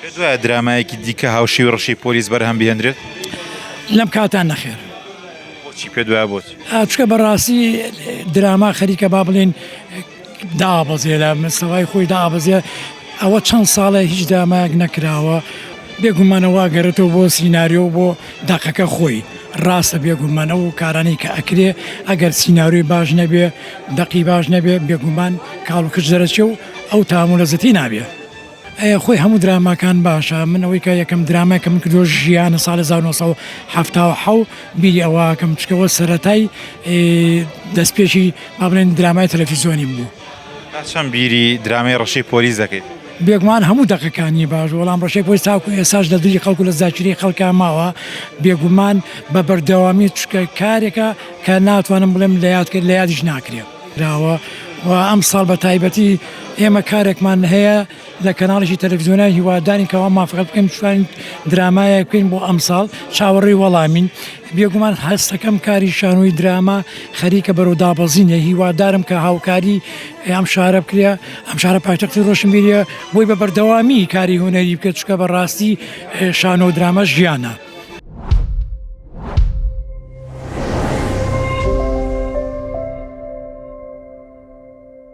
پێت وایە درامایەکی دیکە هاوشێوەی ڕەشەی پۆلیس بەرهەم بهێنرێت؟ لەم کاتە نەخێر. بۆچی پێت وایە بۆچی؟ چونکە بەڕاستی دراما خەریکە با بڵێین دابەزێ لە مستەوای خۆی دابەزێ ئەوە چەند ساڵە هیچ درامایەک نەکراوە بێگومان ئەوە ئەگەرێتەوە بۆ سیناریۆ و بۆ دەقەکە خۆی ڕاستە بێگومان ئەو کارانەی کە ئەکرێ ئەگەر سیناریۆی باش نەبێ دەقی باش نەبێ بێگومان کاڵ و کچ دەرەچێ و ئەو تام و لەزەتی نابێ. ئەیە خۆی هەموو دراماکان باشە من ئەوەی کە یەکەم درامای کە من کردووە ژیانە ساڵی 1970 بیری ئەوە ئەکەم چونکە ئەوە سەرەتای دەستپێکی با بڵێن درامای تەلەفیزیۆنیم بوو. تا چەند بیری درامای ڕەشەی پۆلیس دەکەیت؟ بێگومان هەموو دەقەکانی باش بوو بەڵام ڕەشەی پۆلیس تاکو ئێستاش لە دڵی خەڵک و لە زاکیرەی خەڵکا ماوە بێگومان بە بەردەوامی چونکە کارێکە کە ناتوانم بڵێم لە یاد لە یادیش ناکرێ. کراوە و ئەمساڵ بە تایبەتی ئێمە کارێکمان هەیە لە کەناڵێکی تەلەفزیۆنای هیوادارین کەوا مافەکە بکەین بتوانین درامایەک بکەین بۆ ئەمساڵ چاوەڕێی وەڵامین بێگومان هەستەکەم کاری شانۆی دراما خەریکە بەرەو دابەزینە هیوادارم کە هاوکاری ئەم شارە بکرێ ئەم شارە پایتەختی ڕۆشنبیریە بۆی بە بەردەوامی کاری هونەری بکرێت چونکە بەڕاستی شانۆ دراما ژیانە.